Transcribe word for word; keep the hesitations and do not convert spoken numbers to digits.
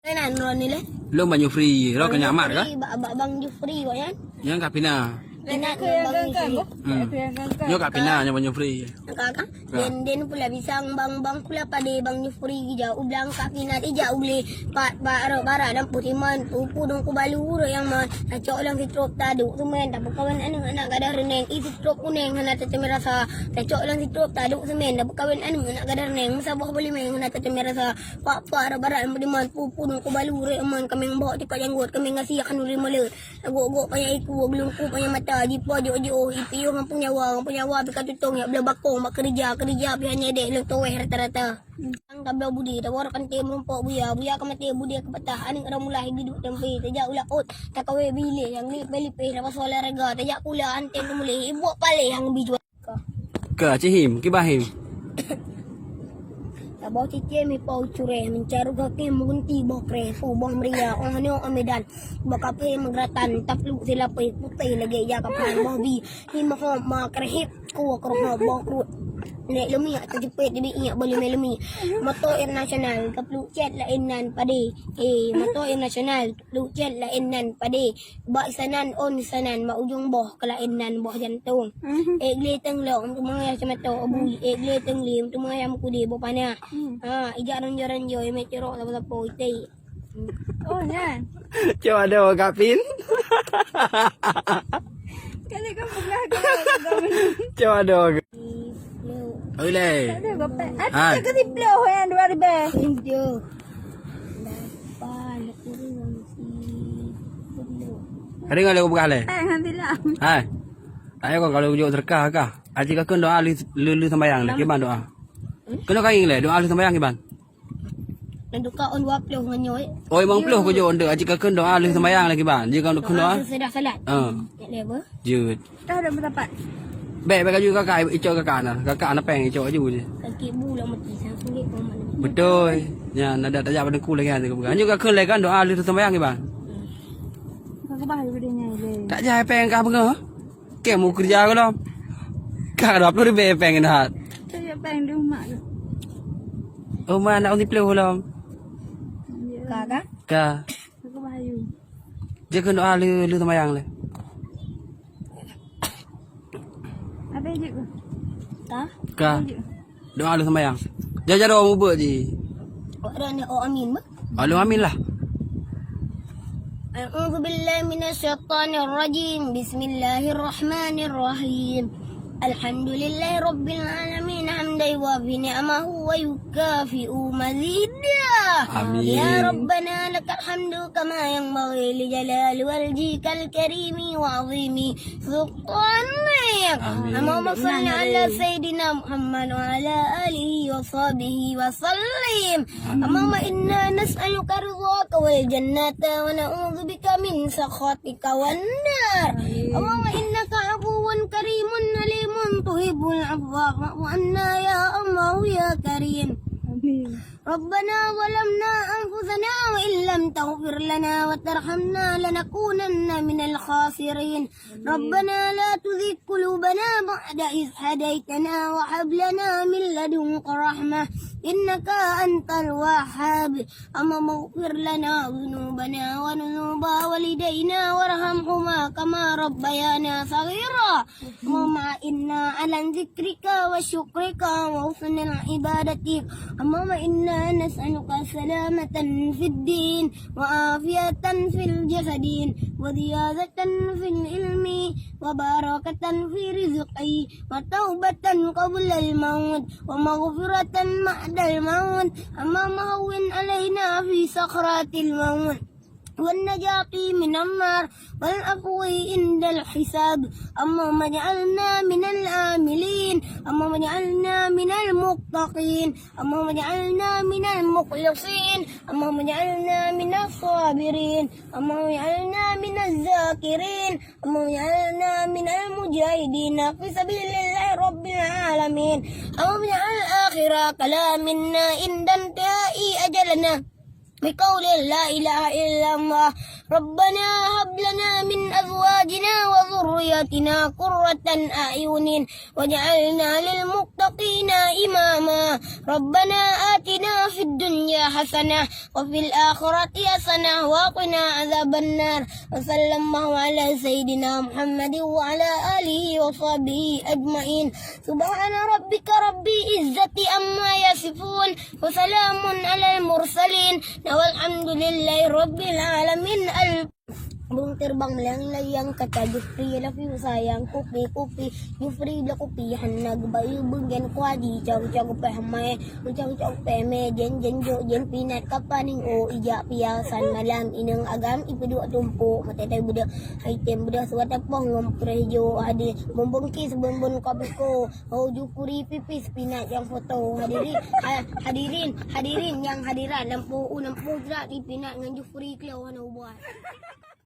Nan droeneuh lé. Lôn Bang Jufri, droe keu nyan mat kah? Bang Jufri, bak, bak Bang Jufri, bak nyan. Nyan ka Pina. Pina ngon Bang Jufri. Hmm. Nyoe ka Pina nyan Bang Jufri. Ka, ka? Ka. Den, den pula pisang bang, bang kula padé Bang Jufri geujak u blang ka Pina dijak u glé. Pat, pat rot barat dan putiman, pupu dong kubalu rot nyang man. Tacok lam sitrop tadok semen, tapeukawen aneuk anak gadang reuneng. I sitrop kuneng hana tateumé rasa. Tacok lam sitrop tadok semen, tapeukawen aneuk anak gadang reuneng. Meusaboh buleumeng hana tateumé rasa. Pak-pak rot barat meudiman, pupu dong kubalu rot man, kaméng bok tikok janggot, kaméng gasiah khanuri meuleut. Gok-gok panyang iku, geulungku panyang mata, jipo jiôh-jiôh, ipiôh ngon punyawa, ngon punyawa pih ka tutong, jak bloe bakong bak keurija, keurija pih hana dek lôn tuwéh rata-rata. Ka bloe budi, tawoe kanté meurumpok buya, buya ka maté budi ka patah, aneuk ureueng mulai geuduek teumpe, tajak u laôt, takawé biléh, nyang lipéh-lipéh, tapasoe lam rega, tajak pula anté teumuléh, ibuek paléh nyang bi juai. Ka, Cik Him, kiban Him? Saboh cicém ipo u curée, meucaru gaki meugunti boh kreh, su boh meuria, oh nyoe oh Medan, boh kaphé meugeuratan, tapluek silapéh putéh lagée ija kapan, boh bi, him hom ma krehip, kuwoe keuruhob boh kruet. Nek leumiek teujeupet dibi iek boh limé leumiek. Moto internasional, tapluek cét laén nan padé. Eh, moto internasional, tapluek cét laén nan padé. Bak sanan ôn sanan, bak ujong boh keulaén nan boh jantong. Mhm. Ék glé teunglok, meuteumé yah ceumato abui. Ék glé teunglé, meuteumé yah meukeudé boh panah. Hmm. Ha, ijak ranjo-ranjo, imé curok sapo-sapo, iték. Oh, nyan. Cok adoe, Kak Pin. Kali kan pernah ke? Cok adoe. Oi, lé. Tak ada gopek. Hai. Ada ke siploh yang dua ribu? Tujuh. Lapan. Ada nggak lagu peugah lé? Eh, nanti lah. Hai. Tak payah kau kalau jok sedekah kah? Aji kakun doa lé, lé, lé sembahyang lé. Kiban doa. Kena kain lé, doa lé sembahyang kiban. Dan duka on dua puluh ngon nyoe. Oh, limong puluh ku jok on dek. Aji kakun doa lé sembahyang lagi ban. Jika kakun doa. Sudah salat. Ha. Nak lé apa? Jut. Dah dah bertapat. Bek, bek kaju kakak, icok kakak na. Kakak na peng icok aju je. Kaki bu lah mati, sang kulit kau mana. Betul. Ya, nada tajak pada ku lagi nanti kau pegang. Anjuk kakun lagi kan doa lé sembahyang kiban. Kau kebah daripada nyai lé. Tak jai peng kah pegang. Kém mu keureuja gohlom. Ka dua ploh ribèe péng keunan. Saya péng di rumah tu. Rumah aneuk siploh gohlom. Ka, ka? Ka. Aku bahayu. Jeuet keu doa lé, lé seumayang lé. Apa jeuet keu? Ka? Ka. Apa jeuet? Doa lheueh seumayang. Jaroe mubuet jih. Awak dah ni, oh, amin, bah. Alhamdulillah. أعوذ بالله من الشيطان الرجيم. بسم الله الرحمن الرحيم. الحمد لله رب العالمين، حمدا يوافي نعمه ويكافئ مزيده. آمين. يا ربنا لك الحمد كما ينبغي لجلال وجهك الكريم وعظيم سلطانك. آمين. اللهم صل على سيدنا محمد وعلى آله وصحبه وسلم. آمين. اللهم إنا نسألك رضاك والجنة ونعوذ بك من سخطك والنار. آمين. اللهم إنك عفو كريم حليم تحب العفو فاعف عنا يا الله يا كريم. آمين. ربنا ظلمنا أنفسنا وإن لم تغفر لنا وترحمنا لنكونن من الخاسرين. آمين. ربنا لا تزغ قلوبنا بعد إذ هديتنا وهب لنا من لدنك رحمة إنك أنت الوهاب. اللهم اغفر لنا ذنوبنا وذنوب والدينا وارحمهما كما ربيانا صغيرا. اللهم إنا على ذكرك وشكرك وحسن عبادتك. اللهم إنا نسألك سلامة في الدين وعافية في الجسد وزيادة في العلم وبركة في الرزق وتوبة قبل الموت ومغفرة بعد الموت. اللهم هون علينا في سكرات الموت والنجاة من النار والعفو عند الحساب. اللهم اجعلنا من العاملين. اللهم اجعلنا من المتقين. اللهم اجعلنا من المخلصين. اللهم اجعلنا من الصابرين. اللهم اجعلنا من الذاكرين. اللهم اجعلنا من المجاهدين في سبيل الله رب العالمين. اللهم اجعل آخر كلامنا عند انتهاء أجلنا بقول لا إله إلا الله. ربنا هب لنا من أزواجنا وذرياتنا قرة أعين واجعلنا للمتقين إماما. ربنا آتنا في الدنيا حسنة وفي الآخرة حسنة وقنا عذاب النار. وصلى الله على سيدنا محمد وعلى آله وصحبه أجمعين. سبحان ربك رب العزة عما يصفون. وسلام على المرسلين. والحمد لله رب العالمين. Al- Burung terbang melayang-layang, kata Jufri, "I love you sayang." Kupi, kupi, Jufri blah kupi, hana geubayeue beungèn kuadi, cok-cok geupeugah hamai, cok-cok geupeugah mè, jen, jen jok, jen pinat ka panéng, oh, ijak piasan malam, inong agam ipeuduek tumpok, maté tai beudôh, hai tem beudôh, suat tapoh ngon preh jok, hadir, bumbong kis, bumbong kopiko, oh, Jufri pipis, pinat nyang foto, hadirin, ha-, hadirin, hadirin nyang hadirat, lampu u, lampu jerat, ipinat ngon Jufri kleu hana ubat.